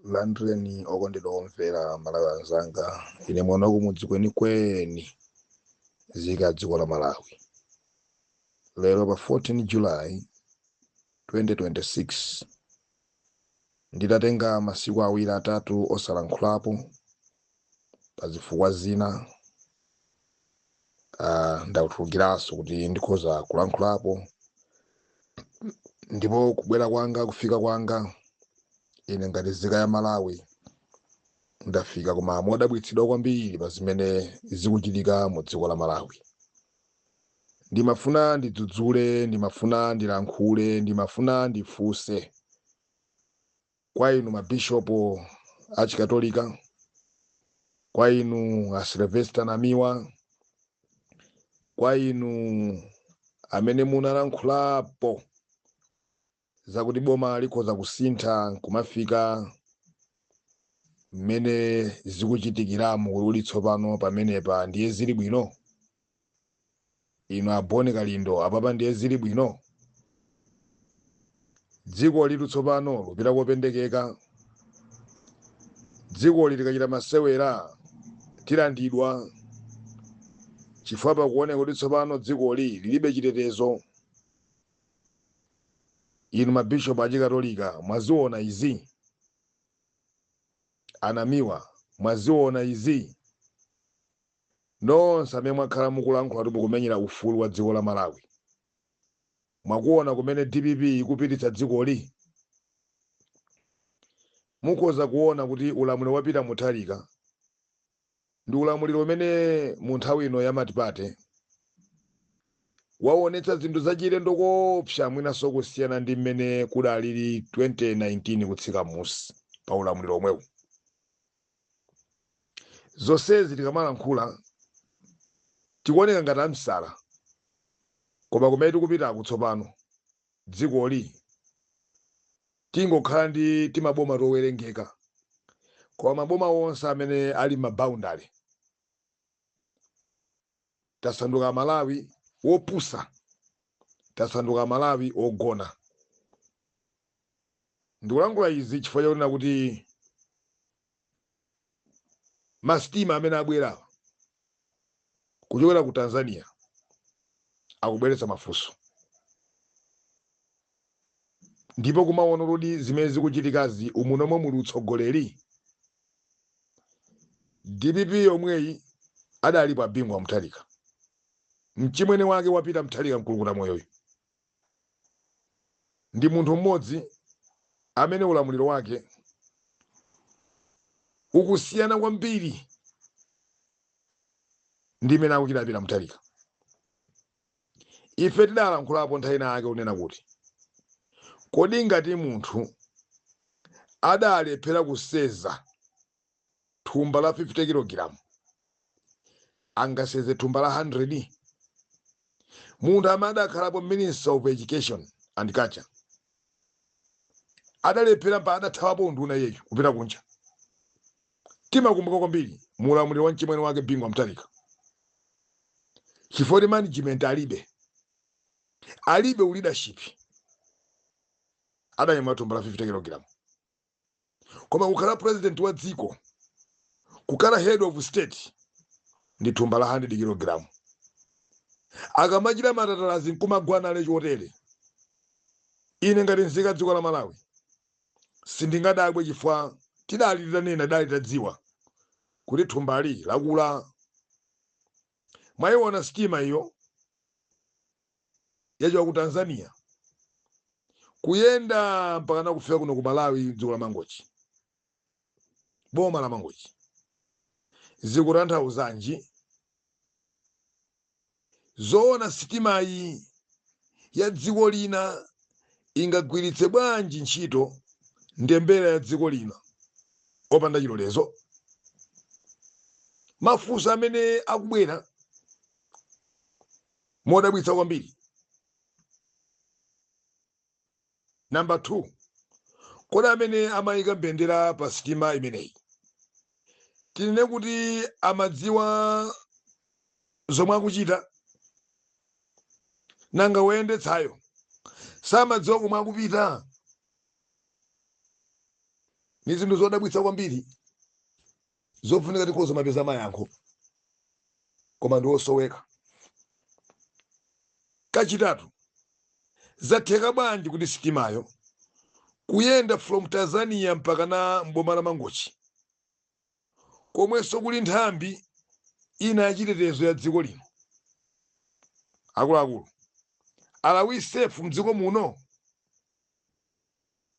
Landireni okondedwa omvera, Malawi anzanga. Ine mwana wakumudzi kwenikweni, nzika ya dziko la Malawi. Lero pa 14 July 2026, nditatenga masiku awiri atatu osalankhulapo pa zifukwa zina, ndakutulukiranso kuti ndikhoza kulankhulapo. Ndipo kubwera kwanga, kufika kwanga ine ngati nzika ya Malawi, ndafika koma modabwitsidwa kwambiri pa zimene zikuchitika mu dziko la Malawi. Ndimafuna ndidzudzule, ndimafuna ndilankhule, ndimafuna ndifunse kwa inu mabishopu achikatolika, kwa inu a Sylvester Namiwa, kwa inu amene munalankhulapo zakuti boma likhoza kusintha nkumafika mmene zikuchitikiramu, kuti tsopano pamenepa ndiye zili bwino. Inu a Bon Kalindo, apapa ndiye zili bwino? Dziko litu tsopano lupita kopendekeka. Dziko likachita masewera tilandidwa, chifukwa pakuoneka kuti tsopano dzikoli lilibe chitetezo. Inu mabishopu achikatolika, mwaziona izi? Anamiwa, mwaziona izi? Nonse amene mwakhala mukulankhula kuti mukumenyera ufulu wa dziko la Malawi, mwakuona kumene DPP ikupititsa dzikoli? Mukhoza kuona kuti ulamuliro wa Peter Mutharika ndi ulamuliro umene mu nthawi ino ya multiparty waonetsa zinthu zachilendo kopsa, mwinanso kusiyana ndi mmene kudalili 2019 kutsika musi pa ulamuliro omwewu. Zonsezi tikamalankhula tikuoneka ngati amsala, koma kumene tikupitako tsopano, dzikoli tingokhala ndi timaboma towerengeka, koma maboma onse amene ali maboundary tasanduka Malawi wopusa, tasanduka Malawi wogona. Ndikulankhula izi chifukwa chakunena kuti masitima amene abwera kuchokera ku Tanzania akubweretsa mafunso, ndipo kumaona kuti zimene zikuchitikazi, umu nomwe muli utsogoleri? DPP yomweyi adalipo a Bingu wa Mutharika, mchimwene wake wapita Mutharika, mkulukuta moyoyo ndi munthu mmodzi amene ulamuliro wake ukusiyana kwambiri ndi imene akuchita Peter Mutharika. Ife tidalankhulapo nthawi ina yake kunena kuti, kodi ngati munthu adalephera kuseza thumba la 50 kg, angaseze thumba la 100? Munthu amene adakhalapo Minister of Education and Culture adalephera, mpa adathawapo unduna yeyo kupita kunja. Timakumbuka kwambiri mulamuliro wa mchimwene wake Bingu wa Mutharika, chifukwa management alibe, alibe leadership, adanyamula thumba la 50 kg. Koma kukhala president wa dziko, kukhala head of state, ndi thumba la 100 kg. Akamachita matatalazi nkumagwana chotere, ine ngati nzika dziko la Malawi sindingadabwe, chifukwa tidali titanena, tidali tadziwa kuti thumbali lakula. Mwayiona sitima iyo yachoka ku Tanzania kuyenda mpaka nakufika kuno ku Malawi, dziko la Mangochi, boma la Mangochi, zikutanthauzanji? Zoona, sitimayi ya dziko lina ingagwiritse bwanji ntchito ndembera ya dziko lina opanda chilolezo? Mafunso amene akubwera modabwitsa kwambiri. Namba 2, kodi amene amayika mbendera pa sitima imeneyi, tinene kuti amadziwa zomwe akuchita? Nanga woyendetsayo samadziwa komwe akupita? Ni zinthu zodabwitsa kwambiri zofunika tikhoza mapeza mayankho, koma ndi osoweka. Kachitatu, zatheka bwanji kuti sitimayo kuyenda from Tanzania mpaka na mboma la Mangochi, komwenso kuli nthambi ina yachitetezo ya dziko lino? Akuluakulu, are we safe mdziko muno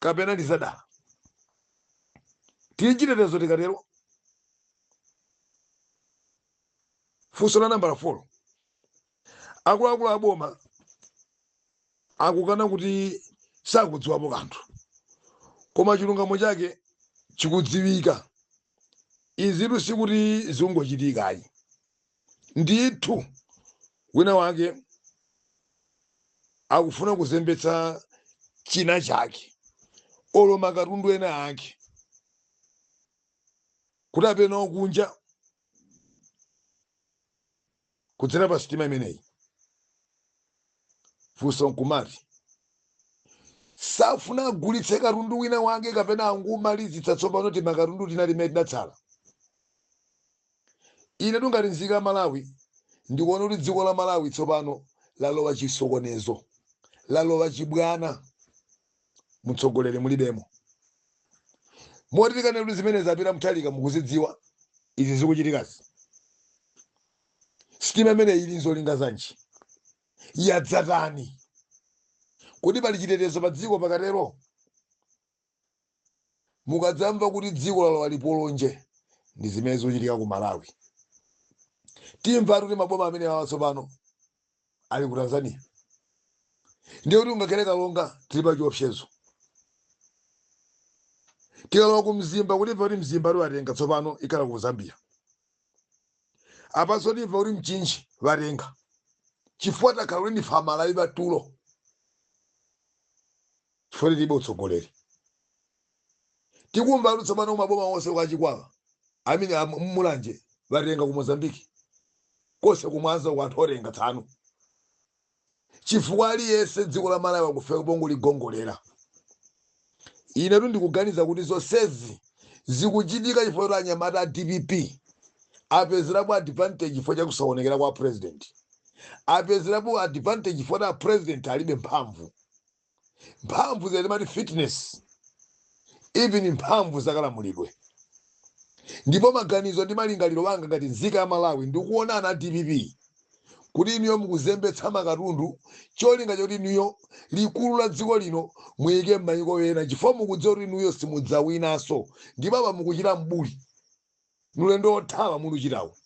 kapena ndi zadala? Tili chitetezo tikatero? Funso la nambala 4, akuluakulu aboma akukana kuti sakudziwapo kanthu, koma chilungamo chake chikudziwika. Izitu sikuti zikungochitikayi ndithu. Wina wake akufuna kuzembetsa china chake olo makatundu ena ake kuti apena kunja kudzera pa sitima imeneyi. Funso nkumati, safuna agulitse katundu wina wake kapena angumalizitsa tsopano ti makatundu tina timene tinatsala? Ine tungati nzika ya Malawi, ndikuona kuti dziko la Malawi tsopano lalowa chisokonezo, lalowa chibwana, mtsogoleri mulibemo. Moti tikanena kuti zimene zapita Mutharika mukuzidziwa izi zikuchitikazi? Sitima imene ili nzolinga zanji? Yadzatani? Kuti pali chitetezo pa dziko pakatero? Mukadzamva kuti dziko lalowa lipolonje, ndi zimene zikuchitika ku Malawi. Timva kuti maboma amene awa tsopano ali ku Tanzania, ndiye kuti ungakhale Kalonga tili pa chiopsezo. Tikalowa ku Mzimba, kuti imva kuti Mzimba tiwatenga tsopano ikhala ku Zambia. Apanso timva kuti Mchinji vatenga, chifukwa takhala kuti ndife Amalawi patulo, chifukwa tilibe utsogoleri. Tikumva kuti tsopano maboma onse kwa Chikwawa, amene Mulanje vatenga ku Mozambiki, konse kumwanza ku anthu otenga tsano, chifukwa aliyense dziko la Malawi akufeka pongoligongolera. Inetu ndikuganiza kuti zonsezi zikuchitika chifukwa kuti anyamata a DPP apezerapo advantage chifukwa chakusaonekera kwa president, apezerapo advantage chifukwa kuti a president alibe mphamvu. Mphamvu zitimati fitness, even mphamvu zakalamulidwe. Ndipo maganizo ndi malingaliro wanga ngati nzika ya Malawi, ndikuonana a DPP kuti inuyo mukuzembetsa makatundu, cholinga choti inuyo likulu la dziko lino muyike m'mayiko ena, chifukwa mukudziwa kuti inuyo simudzawinanso. Ndipo apa mukuchita mbuli, nulendo othawa muluchitawo.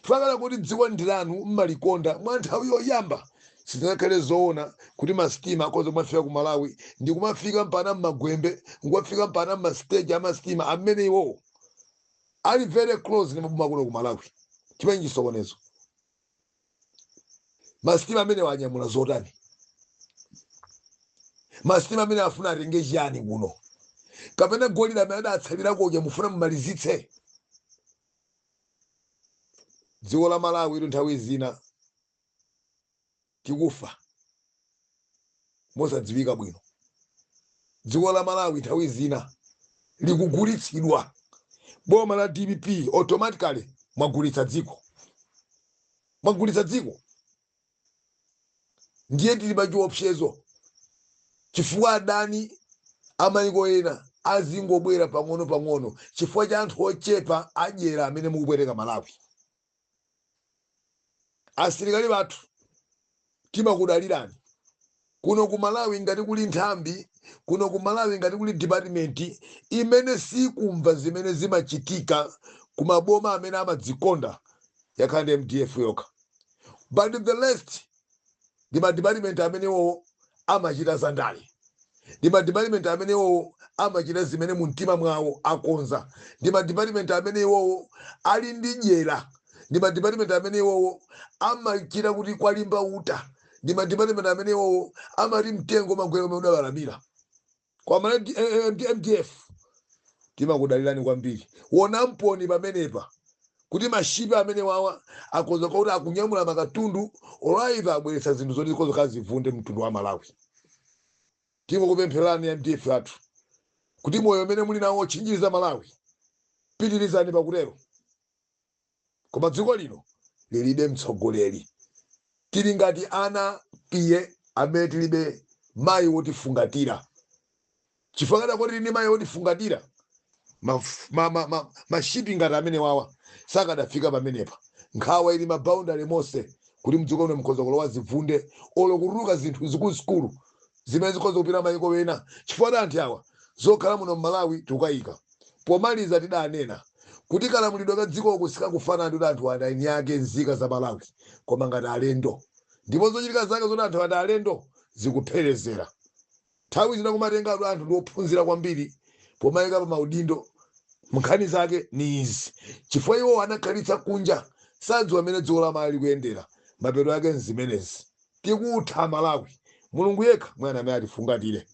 Fakala kuti dziko ndilanu, mmalikonda mwa nthawi yoyamba, sizingakhale zoona kuti masitima akhoza kumafika ku Malawi ndi kumafika mpana mmagwembe, nkumafika mpana mmastage amasitima amene iwowo ali very close ndi maboma kuno ku Malawi. Chimene chisokonezo, masitima amene wanyamula zotani? Masitima amene afuna atenge chiyani kuno? Kapena golide amene adatsalira koja mufuna mumalizitse? Dziko la Malawi ilo nthawi zina tikufa mosadziwika bwino. Dziko la Malawi nthawi zina likugulitsidwa. Boma la DPP automatically mwagulitsa dziko, mwagulitsa dziko. Ndiye tili pa chiopsezo, chifukwa adani amayiko ena azingobwera pang'ono pang'ono chifukwa cha anthu ochepa adyera amene mukupweteka Malawi. Asilikali bathu, timakudalirani kuno ku Malawi. Ngati kuli nthambi kuno ku Malawi, ngati kuli department imene sikumva zimene zimachitika ku maboma amene amadzikonda, yakhala ndi MDF yokha. But the rest ndi madepartment amenewo amachita zandale, ndi madepartment amenewo amachita zimene mumtima mwawo akonza, ndi madepartment amenewo ali ndi dyera, ndi madepartment amenewo amachita kuti kwalimba uta, ndi madepartment amenewo amati mtengo magwera umene udawalamira. Kwa MDF, timakudalirani kwambiri. Wona mponi pamenepa kuti mashipi amene wawa akonza kuti akunyamula makatundu olaiva, abweretsa zinthu zoti zikhoza zivunde mtundu wa Malawi. Tingokupempherani MDF athu. Kuti moyo umene muli nawo otchinjiriza Malawi, pitirizani pakutero. Koma dziko lino lilibe mtsogoleri. Tili ngati ana piye amene tilibe mayi wotifungatira, chifukwa kadakoti tili ndi mayi wotifungatira, mashipi ngati amene wawa sakadafika pamenepa. Nkhawa ili maboundary monse kuti mdziko muno mukhoza kulowa zivunde, olo kutuluka zinthu zikuluzikulu zimene zikhoza kupita mayiko wena, chifukwa anthu awa zokhala muno mMalawi tikukayika. Pomaliza, tidanena kuti kalamulidwe ka dziko sikakufanana ndi anthu eni ake, nzika za Malawi, koma ngati alendo. Ndipo zochitika zake zoti anthu ati alendo zikupherezera. Nthawi zina kumatenga anthu ndi ophunzira kwambiri pomayika pa maudindo. Nkhani zake ni izi, chifukwa iwo anakhalitsa kunja, sadziwa amene dziko la Malawi likuyendera. Mapeto ake nzimenezi. Tikutha Malawi. Mulungu yekha mwana amene atifungatire.